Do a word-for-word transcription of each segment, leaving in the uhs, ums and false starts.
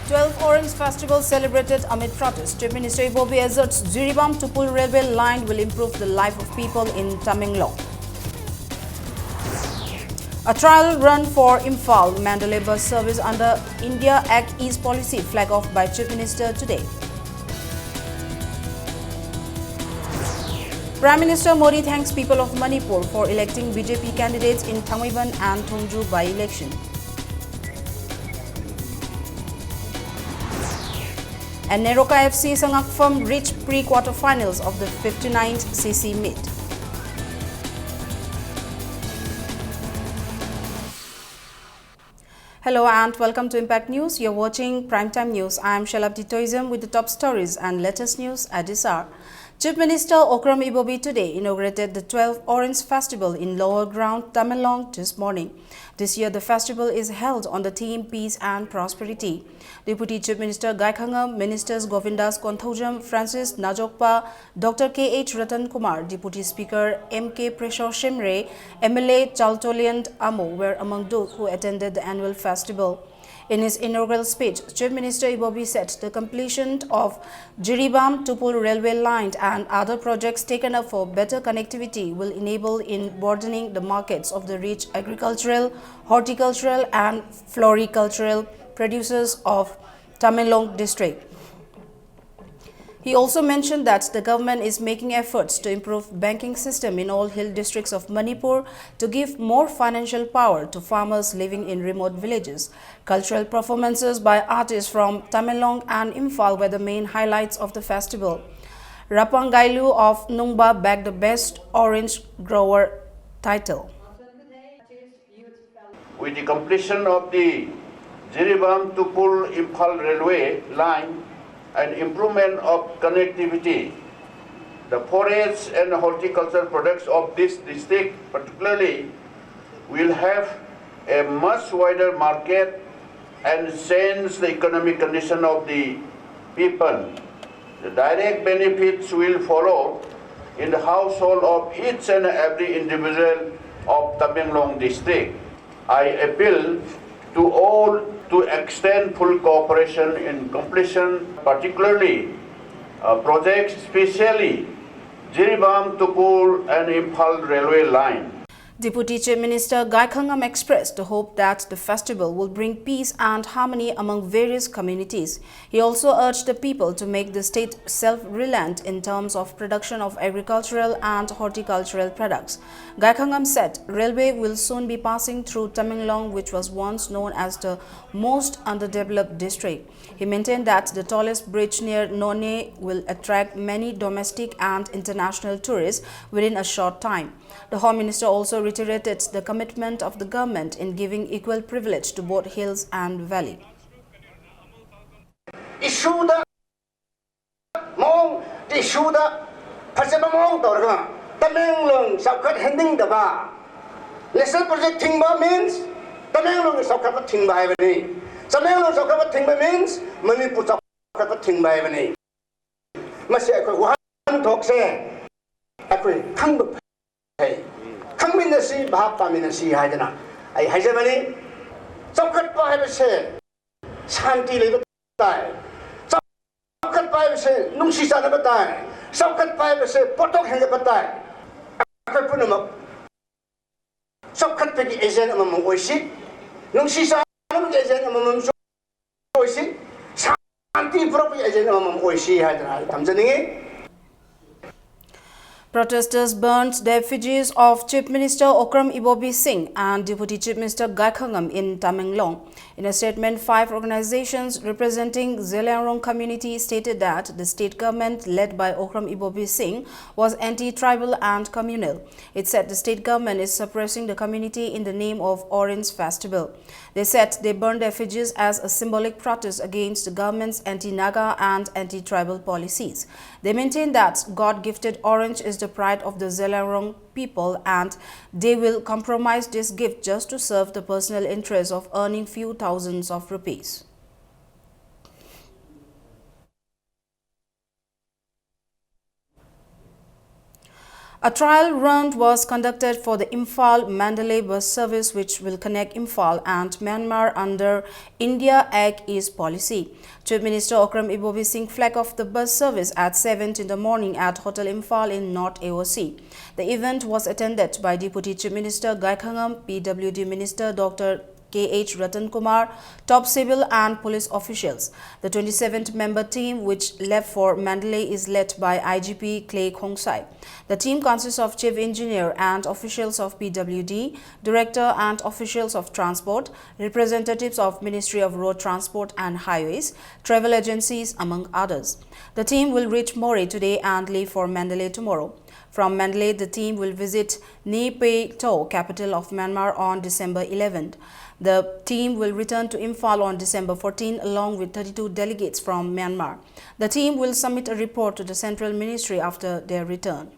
Twelve Orange Festival celebrated amid protest. Chief Minister Ibobi asserts Jiribam Tupul railway line will improve the life of people in Tamenglong. A trial run for Imphal Mandalay bus service under India Act East policy flag off by Chief Minister today. Prime Minister Modi thanks people of Manipur for electing B J P candidates in Thangmeiban and Thongju by-election. And Neroka F C Sangakfam reached pre-quarter-finals of the fifty-ninth C C meet. Hello and welcome to Impact News. You're watching Primetime News. I'm Shalabdi Toism with the top stories and latest news at this hour. Chief Minister Okram Ibobi today inaugurated the twelve Orange Festival in Lower Ground, Tamenglong this morning. This year, the festival is held on the theme Peace and Prosperity. Deputy Chief Minister Gaikhangam, Ministers Govindas Konthoujam, Francis Najokpa, Doctor K H Ratan Kumar, Deputy Speaker M K Presho Shimre, M L A Chaltolian Amo were among those who attended the annual festival. In his inaugural speech, Chief Minister Ibobi said the completion of Jiribam Tupul railway line and other projects taken up for better connectivity will enable in broadening the markets of the rich agricultural, horticultural and floricultural producers of Tamenglong district. He also mentioned that the government is making efforts to improve banking system in all hill districts of Manipur to give more financial power to farmers living in remote villages. Cultural performances by artists from Tamenglong and Imphal were the main highlights of the festival. Rapang Gailu of Nungba bagged the best orange grower title. With the completion of the Jiribam Tupul Imphal railway line and improvement of connectivity, the forest and horticulture products of this district particularly will have a much wider market and change the economic condition of the people. The direct benefits will follow in the household of each and every individual of Tamenglong district. I appeal to all to extend full cooperation in completion, particularly uh, projects, specially Jiribam, Tukur and Imphal railway line. Deputy Chief Minister Gaikhangam expressed the hope that the festival will bring peace and harmony among various communities. He also urged the people to make the state self-reliant in terms of production of agricultural and horticultural products. Gaikhangam said railway will soon be passing through Tamenglong, which was once known as the most underdeveloped district. He maintained that the tallest bridge near Noney will attract many domestic and international tourists within a short time. The Home Minister also reiterated the commitment of the government in giving equal privilege to both hills and valley. Issue da mong issue da phase ba mong tor ga Tamenglong saukat hending da ba. National project thing ba means Tamenglong saukat ba thing ba hai ba ni. Tamenglong saukat ba thing ba means Manipur saukat ba thing ba hai ba ni. Masi ai koi wahan thok se ai koi khang ba hai. Khang min na si bhap ta min na si hai da na. Ai hai je ba ni. Saukat ba hai ba se shanti le ba tai. Saukat ba hai ba se nungsi sa na ba tai. Saukat ba hai ba se potok hen ba tai. Ai koi puna ma. Saukat pe ki agent ama mong oi si. Nungsi sa na ba ki agent ama mong oi si. Shanti pura pe ki agent ama mong oi si hai da na tam ja ni. Protesters burned the effigies of Chief Minister Okram Ibobi Singh and Deputy Chief Minister Gaikhangam in Tamenglong. In a statement, five organizations representing Zeliangrong community stated that the state government led by Okram Ibobi Singh was anti-tribal and communal. It said the state government is suppressing the community in the name of Orange Festival. They said they burned the effigies as a symbolic protest against the government's anti-Naga and anti-tribal policies. They maintain that God-gifted orange is the pride of the Zeliangrong people and they will compromise this gift just to serve the personal interest of earning few thousands of rupees. A trial run was conducted for the Imphal Mandalay bus service, which will connect Imphal and Myanmar under India Act East policy. Chief Minister Okram Ibobi Singh flagged off the bus service at seven in the morning at Hotel Imphal in North A O C. The event was attended by Deputy Chief Minister Gaikhangam, P W D Minister Doctor K H Ratan Kumar, top civil and police officials. The twenty-seventh member team, which left for Mandalay, is led by I G P Clay Khongsai. The team consists of chief engineer and officials of P W D, director and officials of transport, representatives of Ministry of Road Transport and Highways, travel agencies, among others. The team will reach Moreh today and leave for Mandalay tomorrow. From Mandalay, the team will visit Naypyidaw, capital of Myanmar, on December eleventh. The team will return to Imphal on December fourteen, along with thirty-two delegates from Myanmar. The team will submit a report to the Central Ministry after their return.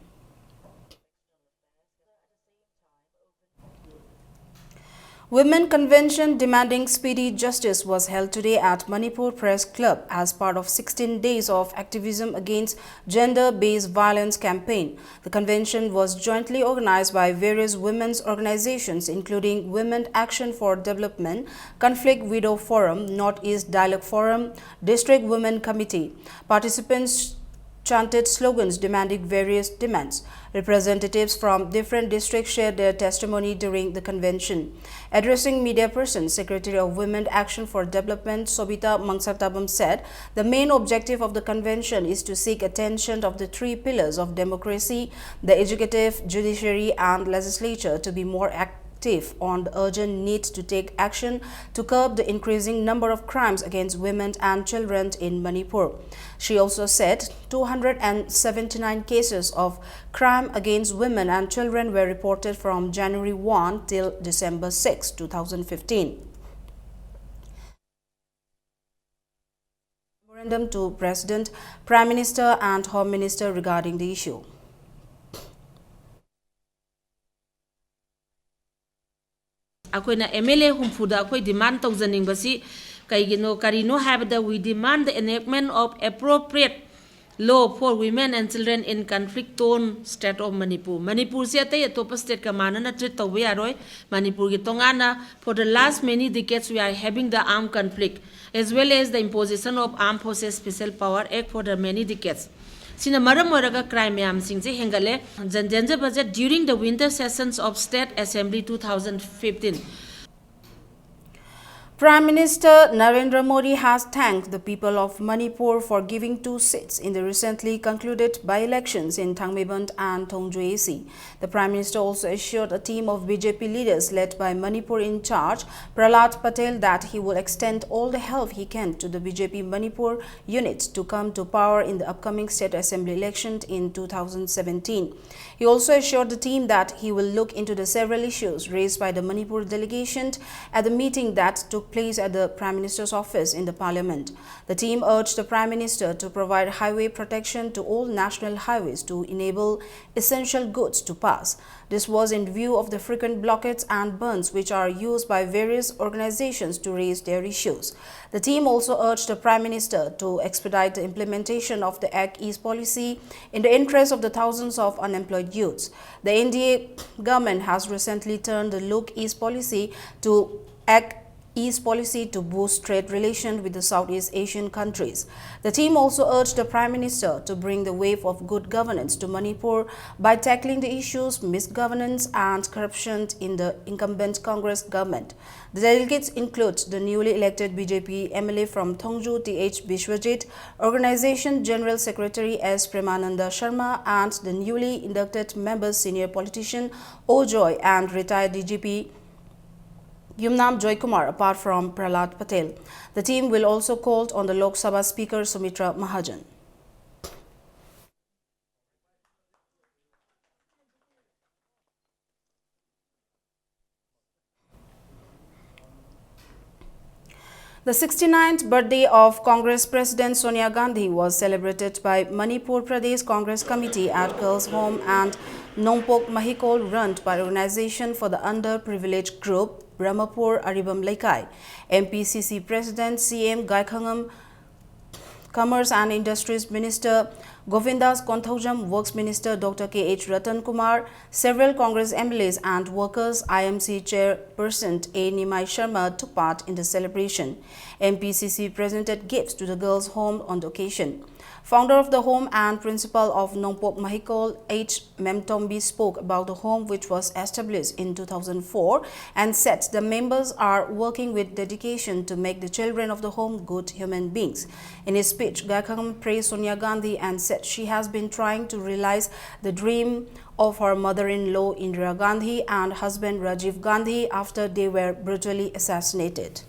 Women Convention demanding speedy justice was held today at Manipur Press Club as part of sixteen days of activism against gender-based violence campaign. The convention was jointly organized by various women's organizations, including Women Action for Development, Conflict Widow Forum, Northeast Dialogue Forum, District Women Committee. Participants chanted slogans demanding various demands. Representatives from different districts shared their testimony during the convention. Addressing media persons, Secretary of Women Action for Development, Sobita Mangsartabam, said the main objective of the convention is to seek attention of the three pillars of democracy, the executive, judiciary, and legislature, to be more active on the urgent need to take action to curb the increasing number of crimes against women and children in Manipur. She also said two hundred seventy-nine cases of crime against women and children were reported from January one till December six, two thousand fifteen. Memorandum to President, Prime Minister and Home Minister regarding the issue. ꯑꯩꯈꯣꯏꯅ M L A ꯍꯨꯝꯐꯨꯗ ꯑꯩꯈꯣꯏ demand ꯇꯧꯖꯅꯤꯡꯕꯁꯤ ꯀꯩꯒꯤꯅꯣ, ꯀꯔꯤꯅꯣ ꯍꯥꯏꯕꯗ, we demand the enactment of appropriate Law for women and children in conflict torn state of Manipur. ꯃꯅꯤꯄꯨꯔꯁꯦ ꯑꯇꯩ ꯑꯇꯣꯞꯄ stateꯀ ꯃꯥꯟꯅꯅ treat ꯇꯧꯕ ꯌꯥꯔꯣꯏ꯫ ꯃꯅꯤꯄꯨꯔꯒꯤ ꯇꯣꯉꯥꯟꯅ, for the last many decades we are having the armed conflict as well as the imposition of Armed Forces Special Power Act for the many decades. ꯁꯤꯅ ꯃꯔꯝ ꯑꯣꯏꯔꯒ crime ꯃꯌꯥꯝꯁꯤꯡꯁꯦ ꯍꯦꯟꯒꯠꯂꯦ꯫ Then there is a budget during the winter sessions of State Assembly two thousand fifteen. Prime Minister Narendra Modi has thanked the people of Manipur for giving two seats in the recently concluded by-elections in Thangband and Thongju A C. The Prime Minister also assured a team of B J P leaders led by Manipur in charge, Prahlad Patel, that he will extend all the help he can to the B J P Manipur unit to come to power in the upcoming state assembly election in two thousand seventeen. He also assured the team that he will look into the several issues raised by the Manipur delegation at the meeting that took place at the Prime Minister's office in the Parliament. The team urged the Prime Minister to provide highway protection to all national highways to enable essential goods to pass. This was in view of the frequent blockades and bandhs which are used by various organizations to raise their issues. The team also urged the Prime Minister to expedite the implementation of the Act East policy in the interest of the thousands of unemployed youths. The N D A government has recently turned the Look East policy to Act East policy to boost trade relations with the Southeast Asian countries. The team also urged the Prime Minister to bring the wave of good governance to Manipur by tackling the issues misgovernance and corruption in the incumbent Congress government. The delegates include the newly elected B J P M L A from Thongju, T H Biswajit, Organization General Secretary S Premananda Sharma, and the newly inducted members, senior politician O Joy and retired D G P Yumnam Joykumar, apart from Prahlad Patel. The team will also call on the Lok Sabha Speaker Sumitra Mahajan. The sixty-ninth birthday of Congress President Sonia Gandhi was celebrated by Manipur Pradesh Congress Committee at Girls' Home and Nongpok Mahikol, run by Organization for the Underprivileged Group, Brahmapur Aribam Leikai. M P C C President C M Gaikhangam Commerce and Industries Minister Govindas Konthoujam, Works Minister Doctor K H Ratan Kumar, several Congress M L As and workers, I M C Chairperson A Nimai Sharma took part in the celebration. M P C C presented gifts to the girls' home on the occasion. Founder of the home and principal of Nongpok Mahikol H Memtombi spoke about the home, which was established in two thousand four, and said the members are working with dedication to make the children of the home good human beings. In his speech, Gaikhangam praised Sonia Gandhi and said she has been trying to realize the dream of her mother-in-law Indira Gandhi and husband Rajiv Gandhi after they were brutally assassinated.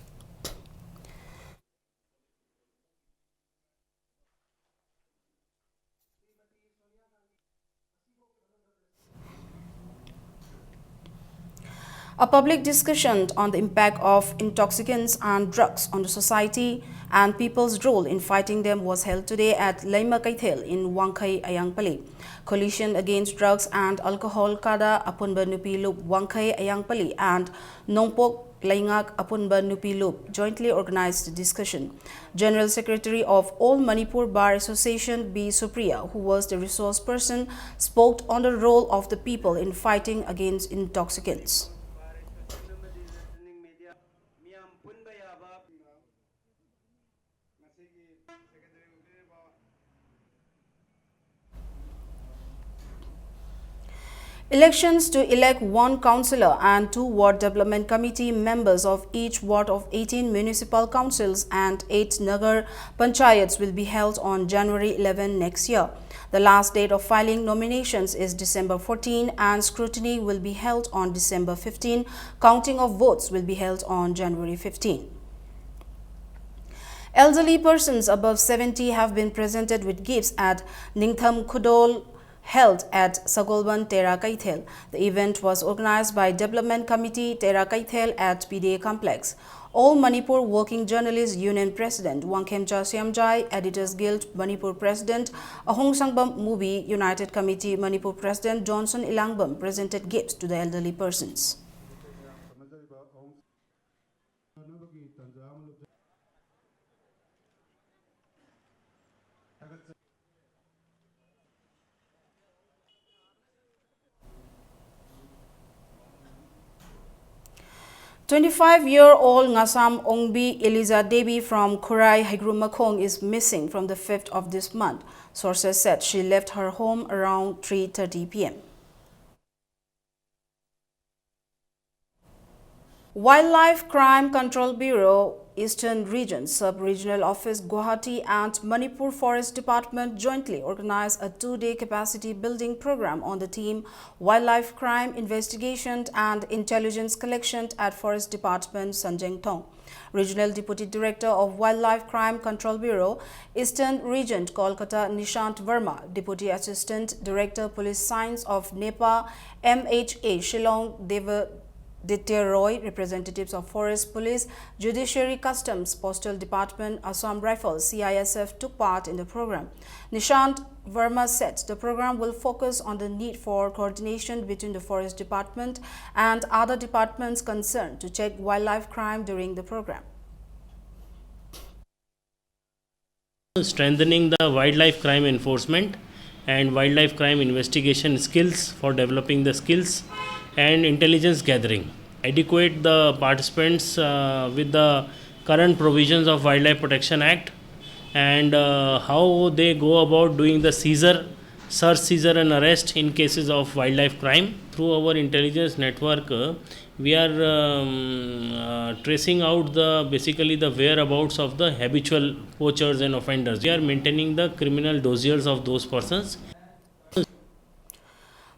A public discussion on the impact of intoxicants and drugs on the society and people's role in fighting them was held today at Leima Keithel in Wangkhei Ayangpali. Coalition Against Drugs and Alcohol, KADA, Apunba Nupi Lup Wangkhei Ayangpali and Nongpok Leingak Apunba Nupi Lup jointly organized the discussion. General Secretary of All Manipur Bar Association, B Supriya, who was the resource person, spoke on the role of the people in fighting against intoxicants. Elections to elect one councillor and two ward development committee members of each ward of eighteen municipal councils and eight Nagar Panchayats will be held on January eleven next year. The last date of filing nominations is December fourteen and scrutiny will be held on December fifteen. Counting of votes will be held on January fifteen. Elderly persons above seventy have been presented with gifts at Ningtham Khudol held at Sagolban Tera Kaithel. The event was organized by Development Committee Tera Kaithel at P D A Complex. All Manipur Working Journalists Union President Wangkhemcha Siamjai, Editors Guild Manipur President Ahong Sangbam Mubi, United Committee Manipur President Johnson Ilangbam presented gifts to the elderly persons. Twenty-five-year-old Ngasam Ongbi Eliza Devi from Khurai, Haigrumakhong is missing from the fifth of this month. Sources said she left her home around three thirty p m. Wildlife Crime Control Bureau, Eastern Region, Sub-Regional Office, Guwahati and Manipur Forest Department jointly organized a two-day capacity building program on the theme Wildlife Crime Investigation and Intelligence Collection at Forest Department, Sanjengthong. Regional Deputy Director of Wildlife Crime Control Bureau, Eastern Region, Kolkata, Nishant Verma, Deputy Assistant Director, Police Science of NEPA, M H A, Shillong, Deva Ditya Roy, representatives of Forest Police, Judiciary, Customs, Postal Department, Assam Rifles, C I S F took part in the program. Nishant Verma said the program will focus on the need for coordination between the Forest Department and other departments concerned to check wildlife crime during the program. Strengthening the wildlife crime enforcement and wildlife crime investigation skills for developing the skills and intelligence gathering. Educate the participants uh, with the current provisions of Wildlife Protection Act and uh, how they go about doing the seizure, search, seizure and arrest in cases of wildlife crime. Through our intelligence network, uh, we are um, uh, tracing out the, basically, the whereabouts of the habitual poachers and offenders. We are maintaining the criminal dossiers of those persons.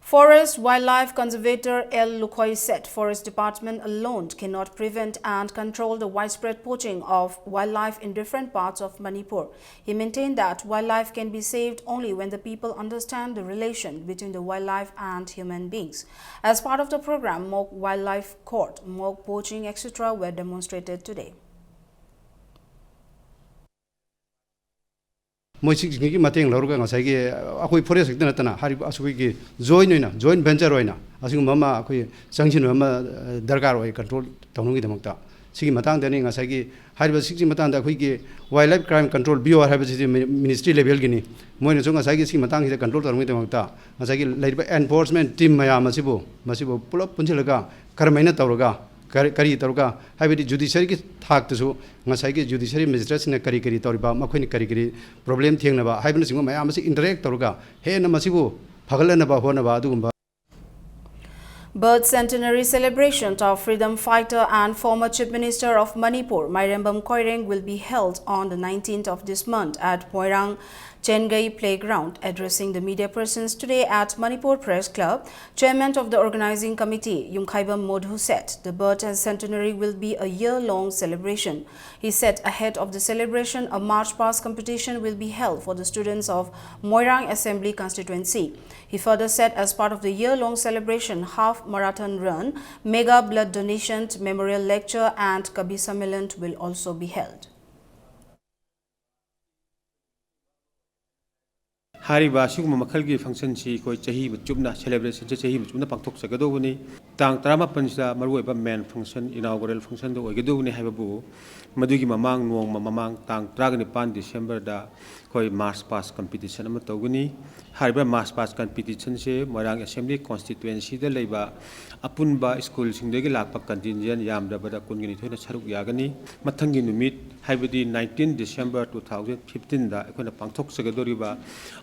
Forest Wildlife Conservator L Lukhoi said Forest Department alone cannot prevent and control the widespread poaching of wildlife in different parts of Manipur. He maintained that wildlife can be saved only when the people understand the relation between the wildlife and human beings. As part of the program, mock wildlife court, mock poaching, et cetera were demonstrated today. ꯃꯣꯏꯁꯤꯡꯒꯤ ꯃꯇꯦꯡ ꯂꯧꯔꯒ ꯉꯁꯥꯏꯒꯤ ꯑꯩꯈꯣꯏ forest ꯈꯛꯇ ꯅꯠꯇꯅ ꯍꯥꯏꯔꯤꯕ ꯑꯩꯈꯣꯏꯒꯤ join ꯑꯣꯏꯅ, join venture ꯑꯣꯏꯅ ꯑꯁꯤꯒꯨꯝꯕ ꯑꯃ ꯑꯩꯈꯣꯏ ꯆꯪꯁꯤꯟꯕ ꯑꯃ ꯗꯔꯀꯥꯔ ꯑꯣꯏ ꯀꯟꯇ꯭ꯔꯣꯜ ꯇꯧꯅꯕꯒꯤꯗꯃꯛꯇ꯫ ꯁꯤꯒꯤ ꯃꯇꯥꯡꯗꯅꯤ ꯉꯁꯥꯏꯒꯤ ꯍꯥꯏꯔꯤꯕ ꯁꯤꯒꯤ ꯃꯇꯥꯡꯗ ꯑꯩꯈꯣꯏꯒꯤ Wildlife Crime Control Bureau ꯍꯥꯏꯕꯁꯤꯗꯤ ꯃꯤ-, ministry level ꯒꯤꯅꯤ꯫ ꯃꯣꯏꯅꯁꯨ ꯉꯁꯥꯏꯒꯤ ꯁꯤꯒꯤ ꯃꯇꯥꯡꯁꯤꯗ control ꯇꯧꯅꯕꯒꯤꯗꯃꯛꯇ ꯉꯁꯥꯏꯒꯤ ꯂꯩꯔꯤꯕ enforcement team ꯃꯌꯥꯝ ꯑꯁꯤꯕꯨ, ꯃꯁꯤꯕꯨ ꯄꯨꯂꯞ ꯄꯨꯟꯁꯤꯜꯂꯒ ꯀꯔꯝꯍꯥꯏꯅ ꯇꯧꯔꯒ, ꯀꯔꯤ, ꯀꯔꯤ ꯇꯧꯔꯒ, ꯍꯥꯏꯕꯗꯤ judiciary ꯒꯤ ꯊꯥꯛꯇꯁꯨ ꯉꯁꯥꯏꯒꯤ judiciary magistrate ꯁꯤꯡꯅ ꯀꯔꯤ ꯀꯔꯤ ꯇꯧꯔꯤꯕ, ꯃꯈꯣꯏꯅ ꯀꯔꯤ ꯀꯔꯤ problem ꯊꯦꯡꯅꯕ ꯍꯥꯏꯕꯅꯆꯤꯡꯕ ꯃꯌꯥꯝ ꯑꯁꯤ interact ꯇꯧꯔꯒ ꯍꯦꯟꯅ ꯃꯁꯤꯕꯨ ꯐꯒꯠꯂꯅꯕ ꯍꯣꯠꯅꯕ ꯑꯗꯨꯒꯨꯝꯕ Birth centenary celebration of freedom fighter and former Chief Minister of Manipur, Mairembam Khoireng, will be held on the nineteenth of this month at Moirang Chengai Playground. Addressing the media persons today at Manipur Press Club, Chairman of the Organizing Committee, Yumkhaibam Modhu, said the birth and centenary will be a year-long celebration. He said ahead of the celebration, a march past competition will be held for the students of Moirang Assembly Constituency. He further said, as part of the year-long celebration, half marathon run, mega blood donation, memorial lecture, and Kabi Sammelan will also be held. ꯍꯥꯏꯔꯤꯕ ꯑꯁꯤꯒꯨꯝꯕ ꯃꯈꯜꯒꯤ function ꯁꯤ ꯑꯩꯈꯣꯏ ꯆꯍꯤ ꯆꯨꯞꯅ, celebration ꯁꯦ ꯆꯍꯤ ꯆꯨꯞꯅ ꯄꯥꯡꯊꯣꯛꯆꯒꯗꯧꯕꯅꯤ꯫ ꯇꯥꯡ ꯇꯔꯥꯃꯥꯄꯟꯁꯤꯗ ꯃꯔꯨꯑꯣꯏꯕ main function, inaugural function ꯗ ꯑꯣꯏꯒꯗꯧꯕꯅꯤ ꯍꯥꯏꯕꯕꯨ, ꯃꯗꯨꯒꯤ ꯃꯃꯥꯡ ꯅꯣꯡꯃ ꯃꯃꯥꯡ, ꯇꯥꯡ ꯇꯔꯥꯒ ꯅꯤꯄꯥꯟ December ꯗ ꯑꯩꯈꯣꯏ march past competition ꯑꯃ ꯇꯧꯒꯅꯤ꯫ ꯍꯥꯏꯔꯤꯕ march past competition ꯁꯦ ꯃꯣꯏꯔꯥꯡ Assembly Constituency ꯗ ꯂꯩꯕ ꯑꯄꯨꯟꯕ school ꯁꯤꯡꯗꯒꯤ ꯂꯥꯛꯄ contingent ꯌꯥꯝꯗ꯭ꯔꯕꯗ ꯀꯨꯟꯒ ꯅꯤꯊꯣꯏꯅ ꯁꯔꯨꯛ ꯌꯥꯒꯅꯤ꯫ ꯃꯊꯪꯒꯤ ꯅꯨꯃꯤꯠ, ꯍꯥꯏꯕꯗꯤ nineteen December two thousand fifteen ꯗ ꯑꯩꯈꯣꯏꯅ ꯄꯥꯡꯊꯣꯛꯆꯒꯗꯧꯔꯤꯕ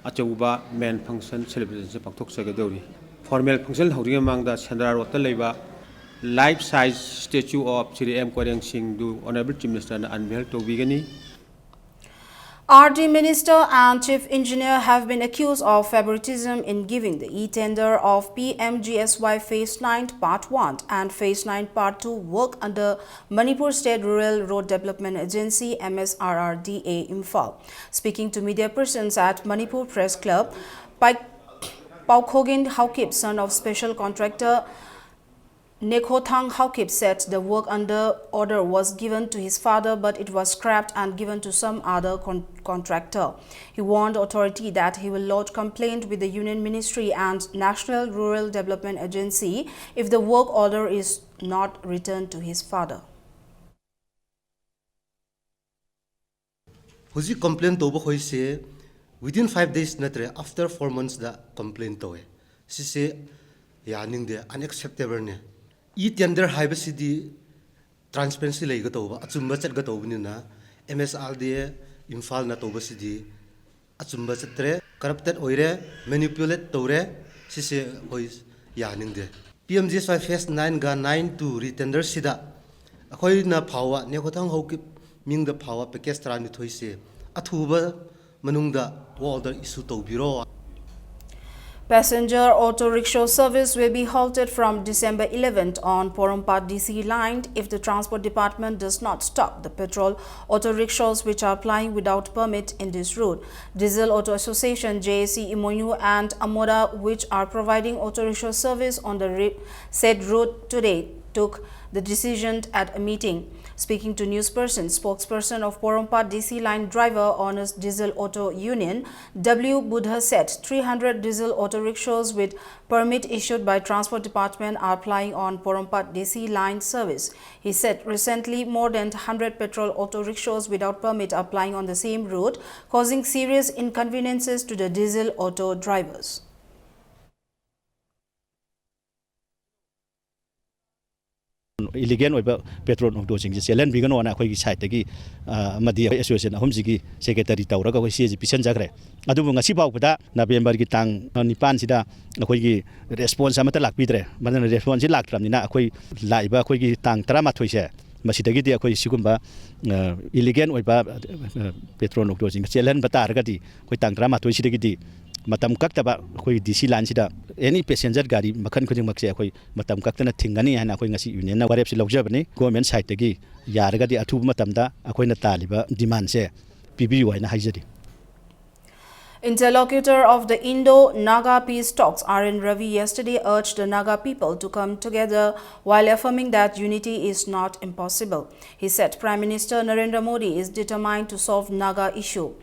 ꯑꯆꯧꯕ main function celebration ꯁꯦ ꯄꯥꯡꯊꯣꯛꯆꯒꯗꯧꯔꯤ꯫ Formal function ꯍꯧꯗ꯭ꯔꯤꯉꯩ ꯃꯃꯥꯡꯗ ꯁꯦꯟꯗ꯭ꯔꯥ ꯔꯣꯗꯇ ꯂꯩꯕ life size statue of Shri M Koireng ꯁꯤꯡꯗꯨ Honourable Chief Minister ꯅ unveil ꯇꯧꯕꯤꯒꯅꯤ꯫ R D Minister and Chief Engineer have been accused of favoritism in giving the e-tender of P M G S Y Phase nine Part one and Phase nine Part two work under Manipur State Rural Road Development Agency, M S R R D A, Imphal. Speaking to media persons at Manipur Press Club, Pai-, Paukhogin Haokip, son of special contractor Nekhothang Haokip, said the work under order was given to his father, but it was scrapped and given to some other con- contractor. He warned authority that he will lodge complaint with the Union Ministry and National Rural Development Agency if the work order is not returned to his father. ꯍꯧꯖꯤꯛ complain ꯇꯧꯕ ꯈꯣꯏꯁꯦ within five days ꯅꯠꯇ꯭ꯔꯦ, after four months ꯗ complain ꯇꯧꯋꯦ꯫ ꯁꯤꯁꯦ ꯌꯥꯅꯤꯡꯗꯦ, unacceptable ꯅꯦ꯫ E tender ꯍꯥꯏꯕꯁꯤꯗꯤ transparency ꯂꯩꯒꯗꯧꯕ, ꯑꯆꯨꯝꯕ ꯆꯠꯀꯗꯧꯕꯅꯤꯅ, M S R D A ꯏꯝꯐꯥꯜꯅ ꯇꯧꯕꯁꯤꯗꯤ ꯑꯆꯨꯝꯕ ꯆꯠꯇ꯭ꯔꯦ, corrupted ꯑꯣꯏꯔꯦ, manipulate ꯇꯧꯔꯦ꯫ ꯁꯤꯁꯦ ꯑꯩꯈꯣꯏ ꯌꯥꯅꯤꯡꯗꯦ꯫ P M G S Y phase nine ꯒ nine two retender ꯁꯤꯗ ꯑꯩꯈꯣꯏꯅ ꯐꯥꯎꯕ, ꯅꯦꯈꯣꯊꯥꯡ ꯍꯧꯀꯤꯞ ꯃꯤꯡꯗ ꯐꯥꯎꯕ package ꯇꯔꯥꯅꯤꯊꯣꯏꯁꯦ ꯑꯊꯨꯕ ꯃꯅꯨꯡꯗ work order issue ꯇꯧꯕꯤꯔꯣ꯫ Passenger auto rickshaw service will be halted from December eleventh on Porompat D C line if the Transport Department does not stop the patrol auto rickshaws which are plying without permit in this route. Diesel Auto Association, J A C, Imonu and Amoda, which are providing auto rickshaw service on the re- said route today, took the decision at a meeting. Speaking to news person, spokesperson of Porompat D C line driver owners Diesel Auto Union, W Buddha said three hundred diesel auto rickshaws with permit issued by Transport Department are plying on Porompat D C line service. He said recently more than hundred petrol auto rickshaws without permit are plying on the same route, causing serious inconveniences to the diesel auto drivers. Illegal ꯑꯣꯏꯕ petrol autoꯁꯤꯡꯁꯦ ꯆꯦꯜꯍꯟꯕꯤꯒꯅꯣꯅ ꯑꯩꯈꯣꯏꯒꯤ sideꯇꯒꯤ, ꯑ, ꯑꯃꯗꯤ ꯑꯩꯈꯣꯏ association ꯑꯍꯨꯝꯁꯤꯒꯤ secretary ꯇꯧꯔꯒ ꯑꯩꯈꯣꯏ ꯆꯦꯁꯤ ꯄꯤꯁꯟꯖꯈ꯭ꯔꯦ꯫ ꯑꯗꯨꯕꯨ ꯉꯁꯤ ꯐꯥꯎꯕꯗ Novemberꯒꯤ ꯇꯥꯡ ꯅꯤꯄꯥꯟꯁꯤꯗ ꯑꯩꯈꯣꯏꯒꯤ response ꯑꯃꯠꯇ ꯂꯥꯛꯄꯤꯗ꯭ꯔꯦ꯫ ꯃꯗꯨꯅ responseꯁꯤ ꯂꯥꯛꯇ꯭ꯔꯕꯅꯤꯅ ꯑꯩꯈꯣꯏ ꯂꯥꯛꯏꯕ ꯑꯩꯈꯣꯏꯒꯤ ꯇꯥꯡ ꯇꯔꯥꯃꯥꯊꯣꯏꯁꯦ, ꯃꯁꯤꯗꯒꯤꯗꯤ ꯑꯩꯈꯣꯏ ꯁꯤꯒꯨꯝꯕ, ꯑ, illegal ꯑꯣꯏꯕ, ꯑ, petrol autoꯁꯤꯡ ꯆꯦꯜꯍꯟꯕ ꯇꯥꯔꯒꯗꯤ ꯑꯩꯈꯣꯏ ꯇꯥꯡ ꯇꯔꯥꯃꯥꯊꯣꯏꯁꯤꯗꯒꯤꯗꯤ ꯃꯇꯝ ꯀꯛꯇꯕ ꯑꯩꯈꯣꯏ D C lineꯁꯤꯗ any passenger ꯒꯥꯔꯤ ꯃꯈꯜ ꯈꯨꯗꯤꯡꯃꯛꯁꯦ ꯑꯩꯈꯣꯏ ꯃꯇꯝ ꯀꯛꯇꯅ ꯊꯤꯡꯒꯅꯤ ꯍꯥꯏꯅ ꯑꯩꯈꯣꯏ ꯉꯁꯤ unionꯅ ꯋꯥꯔꯦꯞꯁꯤ ꯂꯧꯖꯕꯅꯤ꯫ Government sideꯇꯒꯤ ꯌꯥꯔꯒꯗꯤ ꯑꯊꯨꯕ ꯃꯇꯝꯗ ꯑꯩꯈꯣꯏꯅ ꯇꯥꯜꯂꯤꯕ demandꯁꯦ ꯄꯤꯕꯤꯌꯨ ꯍꯥꯏꯅ ꯍꯥꯏꯖꯔꯤ꯫ Interlocutor of the Indo-Naga peace talks, R N Ravi, yesterday urged the Naga people to come together while affirming that unity is not impossible. He said Prime Minister Narendra Modi is determined to solve Naga issue.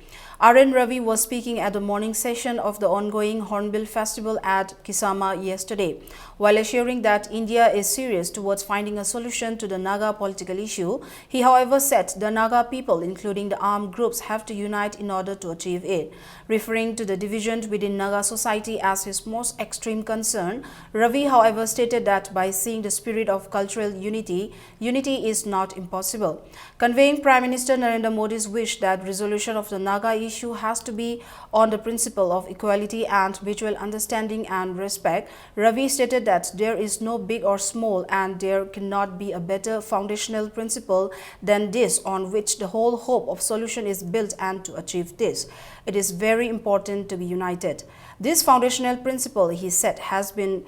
R N Ravi was speaking at the morning session of the ongoing Hornbill Festival at Kisama yesterday. While assuring that India is serious towards finding a solution to the Naga political issue, he, however, said the Naga people, including the armed groups, have to unite in order to achieve it. Referring to the division within Naga society as his most extreme concern, Ravi, however, stated that by seeing the spirit of cultural unity, unity is not impossible. Conveying Prime Minister Narendra Modi's wish that resolution of the Naga issue has to be on the principle of equality and mutual understanding and respect, Ravi stated that there is no big or small and there cannot be a better foundational principle than this on which the whole hope of solution is built, and to achieve this, it is very important to be united. This foundational principle, he said, has been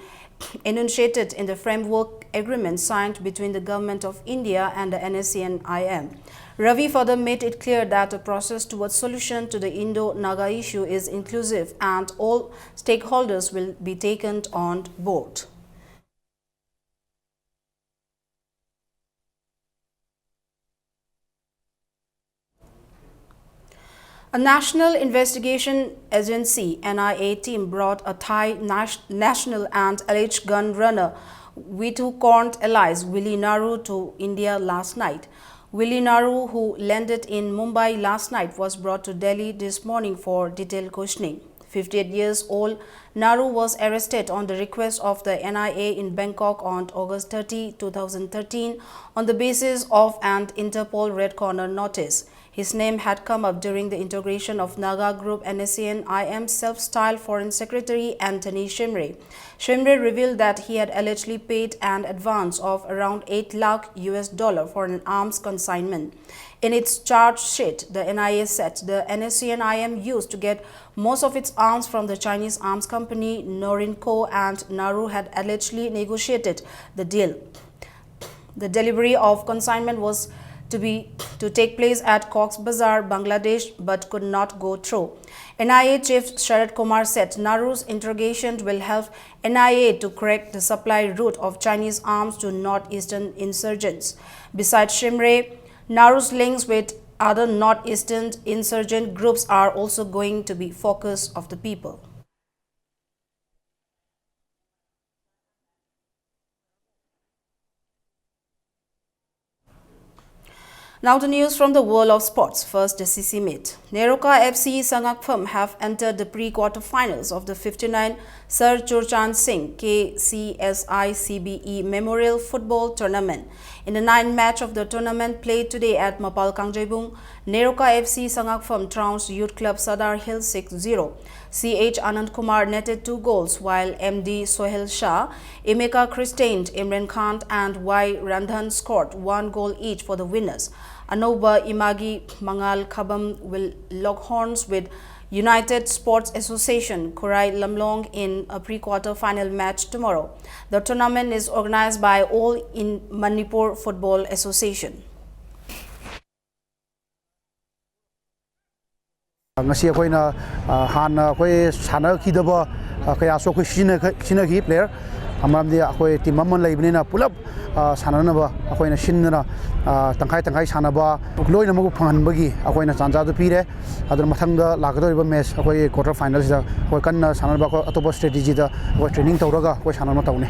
enunciated in the framework agreement signed between the Government of India and the N S C N I M. Ravi further made it clear that the process towards solution to the Indo-Naga issue is inclusive and all stakeholders will be taken on board. A National Investigation Agency, N I A, team brought a Thai nas- national and alleged gun runner Withu Kont alias Willie Naru to India last night. Willie Naru, who landed in Mumbai last night, was brought to Delhi this morning for detailed questioning. fifty-eight years old Naru was arrested on the request of the N I A in Bangkok on August thirty, two thousand thirteen, on the basis of an Interpol Red Corner notice. His name had come up during the integration of Naga group N S C N I M self-styled Foreign Secretary Anthony Shimray. Shimray revealed that he had allegedly paid an advance of around eight lakh U S dollar for an arms consignment. In its charge sheet, the N I A said the N S C N I M used to get most of its arms from the Chinese arms company Norinco, and Naru had allegedly negotiated the deal. The delivery of consignment was to be to take place at Cox's Bazar, Bangladesh, but could not go through. N I A Chief Sharad Kumar said Naru's interrogation will help N I A to crack the supply route of Chinese arms to northeastern insurgents. Besides Shimray, Naru's links with other northeastern insurgent groups are also going to be focus of the people. Now the news from the world of sports. First, the C C meet. Neroka F C Sangakpham have entered the pre-quarter-finals of the fifty-nine Sir Churchan Singh K C S I C B E Memorial Football Tournament. In the ninth match of the tournament played today at Mapal Kangjeibung, Neroka F C Sangakpham trounced Youth Club Sadar Hill six zero. C H Anand Kumar netted two goals, while M D Sohel Shah, Emeka Christain, Imran Khan, and Y Randhan scored one goal each for the winners. Anova Imagi Mangal Khabam will lock horns with United Sports Association Khurai Lamlong in a pre-quarter final match tomorrow. The tournament is organized by All in Manipur Football Association. ꯉꯁꯤ ꯑꯩꯈꯣꯏꯅ, ꯑ, ꯍꯥꯟꯅ ꯑꯩꯈꯣꯏ ꯁꯥꯟꯅꯈꯤꯗꯕ, ꯑ, ꯀꯌꯥꯁꯨ ꯑꯩꯈꯣꯏ ꯁꯤꯖꯤꯟꯅꯈ-, ꯁꯤꯖꯤꯟꯅꯈꯤ player꯫ ꯃꯔꯝꯗꯤ ꯑꯩꯈꯣꯏ team ꯑꯃ ꯂꯩꯕꯅꯤꯅ ꯄꯨꯂꯞ, ꯑ, ꯁꯥꯟꯅꯅꯕ ꯑꯩꯈꯣꯏꯅ ꯁꯤꯟꯗꯨꯅ, ꯑ, ꯇꯪꯈꯥꯏ ꯇꯪꯈꯥꯏ ꯁꯥꯟꯅꯕ ꯂꯣꯏꯅꯃꯛꯄꯨ ꯐꯪꯍꯟꯕꯒꯤ ꯑꯩꯈꯣꯏꯅ ꯇꯥꯟꯖꯥꯗꯨ ꯄꯤꯔꯦ꯫ ꯑꯗꯨꯅ ꯃꯊꯪꯗ ꯂꯥꯛꯀꯗꯧꯔꯤꯕ match ꯑꯩꯈꯣꯏꯒꯤ quarter finalꯁꯤꯗ ꯑꯩꯈꯣꯏ ꯀꯟꯅ ꯁꯥꯟꯅꯅꯕ ꯑꯩꯈꯣꯏ ꯑꯇꯣꯞꯄ strategyꯗ ꯑꯩꯈꯣꯏ training ꯇꯧꯔꯒ ꯑꯩꯈꯣꯏ ꯁꯥꯟꯅꯅꯕ ꯇꯧꯅꯤ꯫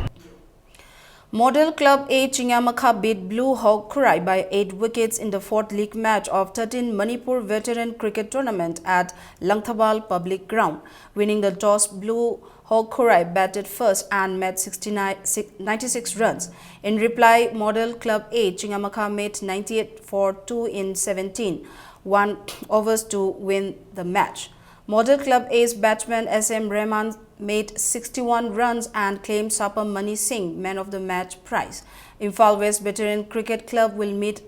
Model Club A Chingamakha beat Blue Hawk Khurai by eight wickets in the fourth league match of thirteenth Manipur Veteran Cricket Tournament at Langthabal Public Ground. Winning the toss, Blue Hawk Khurai batted first and made sixty-nine, si-, ninety-six runs. In reply, Model Club A Chingamakha made ninety-eight for two in seventeen, one overs to win the match. Model Club A's batsman S M Rahman made sixty-one runs and claimed Sapam Mani Singh man of the match prize. Imphal West Veteran Cricket Club will meet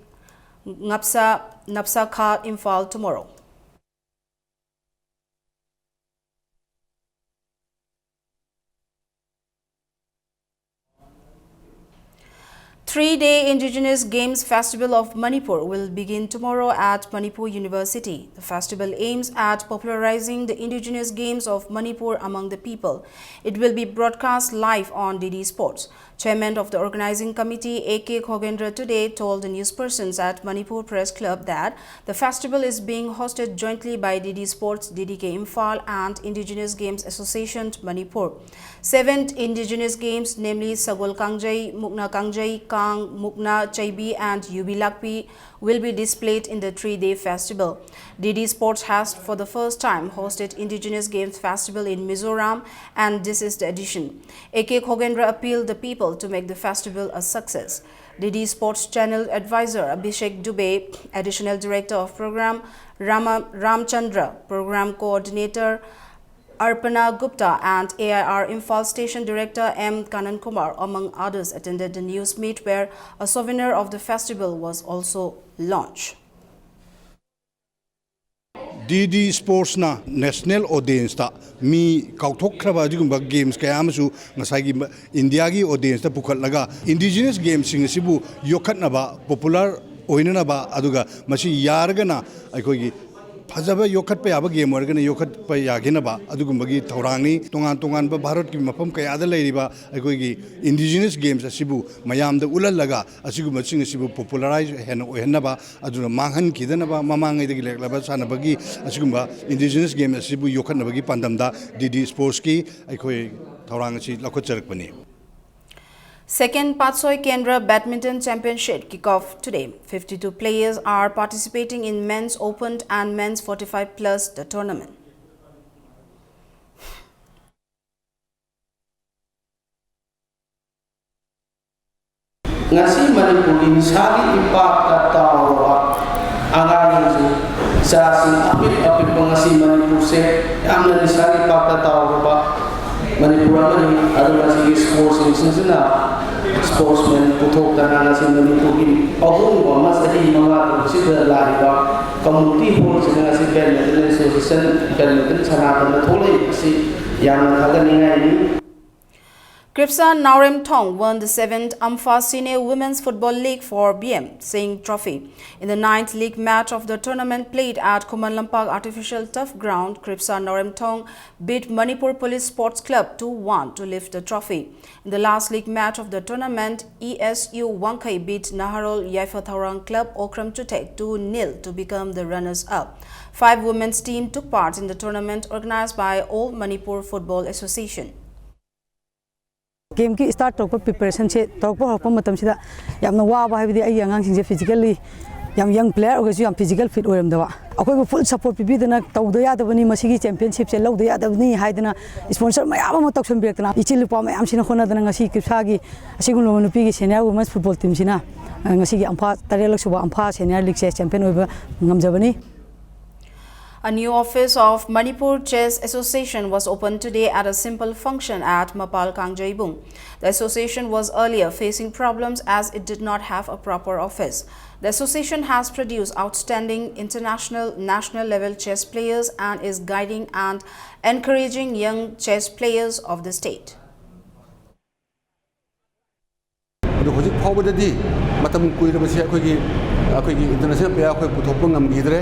Ngapsa Napsa Kha Imphal tomorrow. Three-day Indigenous Games Festival of Manipur will begin tomorrow at Manipur University. The festival aims at popularizing the indigenous games of Manipur among the people. It will be broadcast live on D D Sports. Chairman of the organizing committee, A K Khogendra, today told the newspersons at Manipur Press Club that the festival is being hosted jointly by D D Sports, D D K Imphal, and Indigenous Games Association Manipur. Seven indigenous games, namely Sagol Kangjei, Mukna Kangjei, Kang, Mukna, Chaibi, and Yubi Lakpi, will be displayed in the three-day festival. D D Sports has, for the first time, hosted Indigenous Games Festival in Mizoram, and this is the edition. A K Khogendra appealed the people to make the festival a success. D D Sports Channel Advisor Abhishek Dubey, Additional Director of Program, Rama, Ramchandra, Program Coordinator Arpana Gupta, and A I R Imphal Station Director M Kanan Kumar, among others, attended the news meet where a souvenir of the festival was also launched. D D Sportsꯅ national audienceꯇ ꯃꯤ ꯀꯥꯎꯊꯣꯛꯈ꯭ꯔꯕ ꯑꯗꯨꯒꯨꯝꯕ games ꯀꯌꯥ ꯑꯃꯁꯨ ꯉꯁꯥꯏꯒꯤ ꯃ-, Indiaꯒꯤ audienceꯇ ꯄꯨꯈꯠꯂꯒ indigenous gamesꯁꯤꯡ ꯑꯁꯤꯕꯨ ꯌꯣꯛꯈꯠꯅꯕ, popular ꯑꯣꯏꯅꯅꯕ, ꯑꯗꯨꯒ ꯃꯁꯤ ꯌꯥꯔꯒꯅ ꯑꯩꯈꯣꯏꯒꯤ ꯐꯖꯕ ꯌꯣꯛꯈꯠꯄ ꯌꯥꯕ game ꯑꯣꯏꯔꯒꯅ ꯌꯣꯛꯈꯠꯄ ꯌꯥꯒꯦꯅꯕ ꯑꯗꯨꯒꯨꯝꯕꯒꯤ ꯊꯧꯔꯥꯡꯅꯤ꯫ ꯇꯣꯉꯥꯟ ꯇꯣꯉꯥꯟꯕ ꯚꯥꯔꯠꯀꯤ ꯃꯐꯝ ꯀꯌꯥꯗ ꯂꯩꯔꯤꯕ ꯑꯩꯈꯣꯏꯒꯤ indigenous games ꯑꯁꯤꯕꯨ ꯃꯌꯥꯝꯗ ꯎꯠꯍꯜꯂꯒ ꯑꯁꯤꯒꯨꯝꯕꯁꯤꯡ ꯑꯁꯤꯕꯨ popularize ꯍꯦꯟꯅ ꯑꯣꯏꯍꯟꯅꯕ, ꯑꯗꯨꯅ ꯃꯥꯡꯍꯟꯈꯤꯗꯅꯕ, ꯃꯃꯥꯡꯉꯩꯗꯒꯤ ꯂꯩꯔꯛꯂꯕ ꯁꯥꯟꯅꯕꯒꯤ ꯑꯁꯤꯒꯨꯝꯕ indigenous game ꯑꯁꯤꯕꯨ ꯌꯣꯛꯈꯠꯅꯕꯒꯤ ꯄꯥꯟꯗꯝꯗ D D Sportsꯀꯤ ꯑꯩꯈꯣꯏ ꯊꯧꯔꯥꯡ ꯑꯁꯤ ꯂꯧꯈꯠꯆꯔꯛꯄꯅꯤ꯫ Second Patsoi Kendra Badminton Championship kick-off today. Fifty-two players are participating in men's open and men's forty-five plus the tournament. ꯉꯁꯤ ꯃꯅꯤꯄꯨꯔꯒꯤ ꯅꯤꯁꯥꯒꯤ ꯏꯝꯄꯥꯛꯇ ꯇꯥꯎꯔꯕ ꯑꯉꯥꯡꯁꯤꯡ, ꯏꯆꯥꯁꯤꯡ ꯑꯄꯤꯛ ꯑꯄꯤꯛꯄ, ꯉꯁꯤ ꯃꯅꯤꯄꯨꯔꯁꯦ ꯌꯥꯝꯅ ꯅꯤꯁꯥꯒꯤ ꯏꯝꯄꯥꯛꯇ ꯇꯥꯎꯔꯕ ꯃꯅꯤꯄꯨꯔ ꯑꯃꯅꯤ꯫ ꯑꯗꯨ ꯉꯁꯤꯒꯤ sports ꯁꯤꯡꯁꯤꯅ sportsman ꯄꯨꯊꯣꯛꯇꯅ ꯉꯁꯤ ꯃꯅꯤꯄꯨꯔꯒꯤ ꯑꯍꯣꯡꯕ ꯑꯃ ꯆꯍꯤ ꯃꯉꯥ ꯇꯔꯨꯛꯁꯤꯗ ꯂꯥꯛꯏꯕ community hallꯁꯤꯗ ꯉꯁꯤ badminton association badminton ꯁꯥꯟꯅꯗꯅ ꯊꯣꯛꯂꯛꯏꯕꯁꯤ ꯌꯥꯝꯅ ꯊꯥꯒꯠꯅꯤꯡꯉꯥꯏꯅꯤ꯫ Kripsa Naoremthong won the seventh Ampha Senior Women's Football League four B M Singh Trophy. In the ninth league match of the tournament played at Khuman Lampak Artificial Turf Ground, Kripsa Naoremthong beat Manipur Police Sports Club two one to lift the trophy. In the last league match of the tournament, E S U Wangkhei beat Naharol Yaipathaorang Club Okram Chuthek two nil to become the runners-up. Five women's team took part in the tournament organized by All Manipur Football Association. ꯒꯦꯝꯒꯤ start ꯇꯧꯔꯛꯄ ꯄ꯭ꯔꯤꯄꯦꯔꯦꯁꯟꯁꯦ ꯇꯧꯔꯛꯄ ꯍꯧꯔꯛꯄ ꯃꯇꯝꯁꯤꯗ ꯌꯥꯝꯅ ꯋꯥꯕ ꯍꯥꯏꯕꯗꯤ ꯑꯩꯒꯤ ꯑꯉꯥꯡꯁꯤꯡꯁꯦ ꯐꯤꯖꯤꯀꯦꯜꯂꯤ ꯌꯥꯝ ꯌꯪ ꯄ꯭ꯂꯦꯌꯔ ꯑꯣꯏꯔꯒꯁꯨ ꯌꯥꯝ ꯐꯤꯖꯤꯀꯦꯜ ꯐꯤꯠ ꯑꯣꯏꯔꯝꯗꯕ꯫ ꯑꯩꯈꯣꯏꯕꯨ ꯐꯨꯜ ꯁꯞꯄꯣꯔꯠ ꯄꯤꯕꯤꯗꯅ ꯇꯧꯗ ꯌꯥꯗꯕꯅꯤ, ꯃꯁꯤꯒꯤ ꯆꯦꯝꯄꯤꯌꯟꯁꯤꯞꯁꯦ ꯂꯧꯗ ꯌꯥꯗꯕꯅꯤ ꯍꯥꯏꯗꯅ ꯁ꯭ꯄꯣꯟꯁꯔ ꯃꯌꯥꯝ ꯑꯃ ꯇꯧꯁꯟꯕꯤꯔꯛꯇꯅ ꯏꯆꯤꯜ ꯏꯄꯥ ꯃꯌꯥꯝꯁꯤꯅ ꯍꯣꯠꯅꯗꯅ ꯉꯁꯤ ꯀ꯭ꯔꯤꯞꯁꯥꯒꯤ ꯑꯁꯤꯒꯨꯝꯂꯕ ꯅꯨꯄꯤꯒꯤ ꯁꯦꯅꯤꯌꯔ ꯋꯨꯃꯦꯟꯁ ꯐꯨꯠꯕꯣꯜ ꯇꯤꯝꯁꯤꯅ ꯉꯁꯤꯒꯤ ꯑꯝꯐꯥ ꯇꯔꯦꯠꯂꯛ ꯁꯨꯕ ꯑꯝꯐꯥ ꯁꯦꯅꯤꯌꯔ ꯂꯤꯒꯁꯦ ꯆꯦꯝꯄꯤꯌꯟ ꯑꯣꯏꯕ ꯉꯝꯖꯕꯅꯤ꯫ A new office of Manipur Chess Association was opened today at a simple function at Mapal Kangjeibung. The association was earlier facing problems as it did not have a proper office. The association has produced outstanding international, national level chess players and is guiding and encouraging young chess players of the state. ꯑꯗꯨ ꯍꯧꯖꯤꯛ ꯐꯥꯎꯕꯗꯗꯤ ꯃꯇꯝ ꯀꯨꯏꯔꯕꯁꯤ ꯑꯩꯈꯣꯏꯒꯤ ꯑꯩꯈꯣꯏꯒꯤ international player ꯑꯩꯈꯣꯏ ꯄꯨꯊꯣꯛꯄ ꯉꯝꯈꯤꯗ꯭ꯔꯦ꯫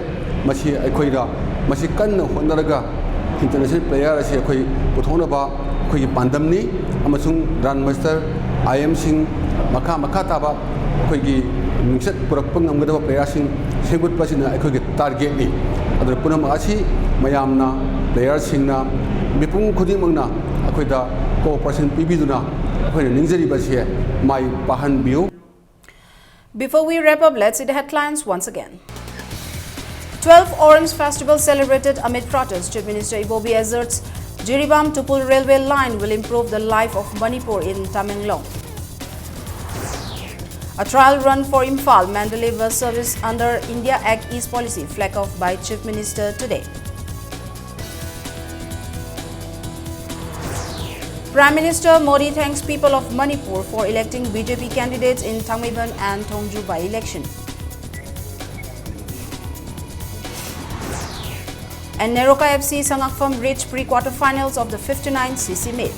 ꯃꯁꯤ ꯑꯩꯈꯣꯏꯗ ꯃꯁꯤ ꯀꯟꯅ ꯍꯣꯠꯅꯔꯒ ꯏꯟꯇꯔꯅꯦꯁꯅꯦꯜ ꯄ꯭ꯂꯦꯌꯔ ꯑꯁꯤ ꯑꯩꯈꯣꯏ ꯄꯨꯊꯣꯛꯅꯕ ꯑꯩꯈꯣꯏꯒꯤ ꯄꯥꯟꯗꯝꯅꯤ꯫ ꯑꯃꯁꯨꯡ ꯒ꯭ꯔꯥꯟ ꯃꯥꯁꯇꯔ, ꯑꯥꯏ ꯑꯦꯝꯁꯤꯡ, ꯃꯈꯥ ꯃꯈꯥ ꯇꯥꯕ ꯑꯩꯈꯣꯏꯒꯤ ꯃꯤꯡꯆꯠ ꯄꯨꯔꯛꯄ ꯉꯝꯒꯗꯕ ꯄ꯭ꯂꯦꯌꯔꯁꯤꯡ ꯁꯦꯝꯒꯠꯄ ꯑꯁꯤꯅ ꯑꯩꯈꯣꯏꯒꯤ ꯇꯥꯔꯒꯦꯠꯅꯤ꯫ ꯑꯗꯨꯅ ꯄꯨꯝꯅꯃꯛ ꯑꯁꯤ ꯃꯌꯥꯝꯅ, ꯄ꯭ꯂꯦꯌꯔꯁꯤꯡꯅ, ꯃꯤꯄꯨꯝ ꯈꯨꯗꯤꯡꯃꯛꯅ ꯑꯩꯈꯣꯏꯗ ꯀꯣꯑꯣꯄꯔꯦꯁꯟ ꯄꯤꯕꯤꯗꯨꯅ ꯑꯩꯈꯣꯏꯅ ꯅꯤꯡꯖꯔꯤꯕ ꯑꯁꯤ ꯃꯥꯏ ꯄꯥꯛꯍꯟꯕꯤꯌꯨ꯫ Before we wrap up, let's see the headlines once again. Twelve Orange Festival celebrated amid protests. Chief Minister Ibobi asserts Jiribam Tupul railway line will improve the life of Manipur in Tamenglong. A trial run for Imphal Mandalay bus service under India Act East Policy flag off by Chief Minister today. Prime Minister Modi thanks people of Manipur for electing B J P candidates in Thangmeiban and Thongju by-election. And Neroka F C Sangakpham reached pre-quarter-finals of the fifty-nine C C meet.